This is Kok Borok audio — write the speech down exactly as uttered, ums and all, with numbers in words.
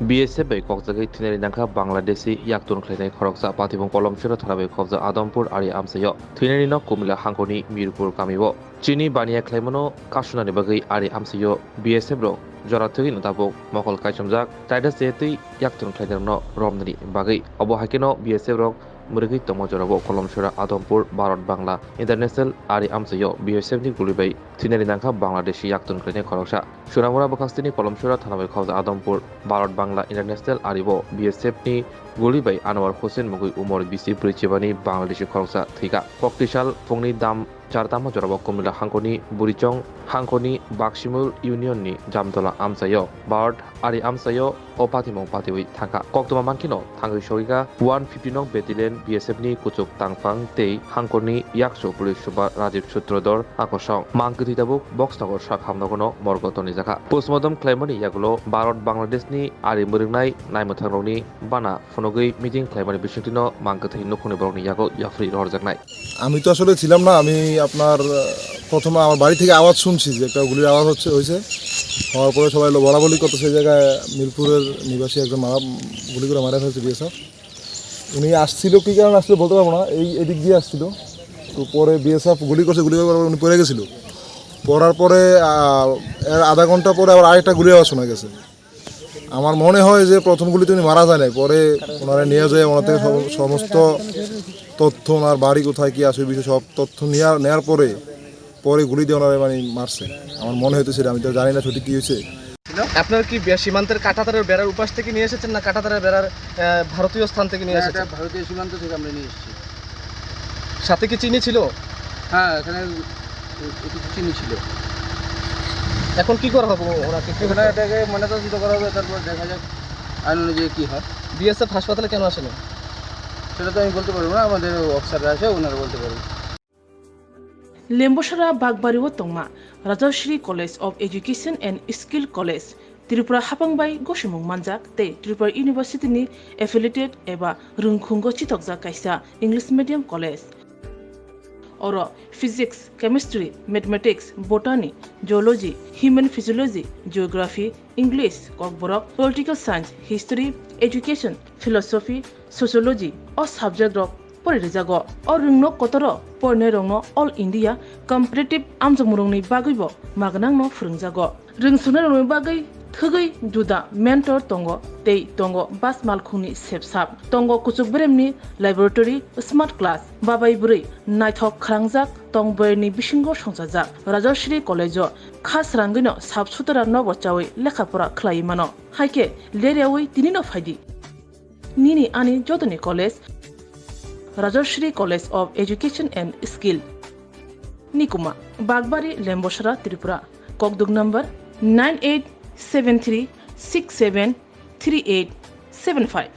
B S F bai kokjagwi thwinani nangkha Bangladeshi yaktun khlainai khoroksa patibung Kolomsora thana bai khobjak Adompur ari amchaio thwinani no Kumila hangkoni Mirpur kamio. Chini baniya khlaimano kasunani bagwi ari amchaio B S F rok jora thwgwino tabuk mokol kaichomjak, taida chetwi yaktun khlainarokno romnani bagwi. Obo hai kheno B S F rok mwrwgwi tongma jorao Kolomsora Adompur Bharat Bangla International ari amchaio B S F ni guli bai thwinani nangkha Bangladeshi yaktun khlainai khoroksa. Sonamura bwkhakstini Kolomsora thana bai khobjak Adompur Bharat Bangla International ari o B S F ni guli bai Anwar Hussain mungwi umor bisi brwi chibani Bangladeshi khoroksa thwikha. Koktisal phungni dam chartama jorao Kumila hangkoni Burichong hangkoni Bakshimul Union ni Jamtola amchaio Bharat ari amchaio o patimung patiwi thangkha. Koktwma mankheno thangwi sogwikha one fifty nong Battalion B S F ni kuchuk tangphang tei hangkorni yakchu police super Rajiv Sutradhar akosong. Mang kwthwi tabuk Boxnagar sak hamnogono morgo tonijakha. Postmortem khlaimani yagulo Bharat Bangladesh ni ari mwrwngnai naimwthangrokni bana phunugwi meeting khlaimani bisingtwino mang kwthwi nukhungni borokni yago yapri rohorjaknai. আমি তো আসলে ছিলাম না, আমি আপনার, আহ, প্রথমে আমার বাড়ি থেকে আওয়াজ শুনছি যে একটা গুলির আওয়াজ হচ্ছে, হয়েছে। হওয়ার পরে সবাই লো-, বলাবলি করতেছে, এই জায়গায় মিরপুরের নিবাসী একজন মারা, গুলি করে মারা ফেলছে বিএসএফ। উনি আসছিল, কী কারণে আসছিল বলতে পারবো না, এই এদিক দিয়ে আসছিল। তো পরে বিএসএফ গুলি করছে, গুলি করার পরে উনি পড়ে গেছিল। পড়ার পরে, আহ, এর আধা ঘন্টা পরে আবার আরেকটা গুলি আওয়াজ শোনা গেছে। আমার মনে হয় যে প্রথম গুলিতে উনি মারা যায় নাই, পরে ওনারা নিয়ে যায়, ওনার থেকে সম-, সমস্ত তথ্য, ওনার বাড়ি কোথায়, কি আছে, বিষয়ে সব তথ্য নিয়ে, নেওয়ার পরে, পরে গুলি দিয়ে ওনারা মানে মারছে। আমার মনে হইতেছে এটা, আমি তো জানি না সঠিক কি হয়েছে। আপনারা কি বে-, সীমান্তের কাঁটাতারের বেড়ার উপাস থেকে নিয়ে এসেছেন, না কাঁটাতারের বেড়ার, আহ, ভারতীয় স্থান থেকে নিয়ে না, এসেছেন? এটা ভারতীয় সীমান্ত থেকে আমরা নিয়ে এসেছি। সাথে কি চিনি ছিল? হ্যাঁ, এখানে কিছু চিনি ছিল। এখন কি করা হবে ওনাকে? কি ওখানে হতে এটাকে ময়নাতদন্ত করা হবে, তারপর দেখা যাক আইন অনুযায়ী কি হয়। বিএসএফ হাসপাতালে কেন আসেনি? সেটা তো আমি বলতে পারবো না, আমাদের অফিসাররা আছে, ওনারা বলতে পারবেন। Lembosara Bakbari o tongma Rajashri College of Education and Skill College, Tripura hapang bai gosimung manjak tei Tripura University ni affiliated eba rwngkhungo chitokjak kaisa English medium college. Oro physics, chemistry, mathematics, botany, zoology, human physiology, geography, English, kokborok, political science, history, education, philosophy, sociology o subject rok pori rijago. O rwngno kotoro porinairokno All India competitive amjokmungrokni bagwibo magnangno phwrwngjago. Rwngsuknairokni bagwi thwgwi juda mentor tongo tei tongo bus malkhungni sepsap. Tongo kuchuk beremni laboratory, smart class, babai bwrwi naithok khwrangjak tong bwrwini bisingo songchajak. Rajashri College-o kha srangwino sap sutara nobo chawi lekha pora khlaiwi mano. Haikhe leriawi tinino phaidi. Nini ani jotoni college, Rajashri College of Education and Skill. Nikuma, Bakbari, Lembosara, Tripura. Kokduk number nine eight seven three six seven three eight seven five.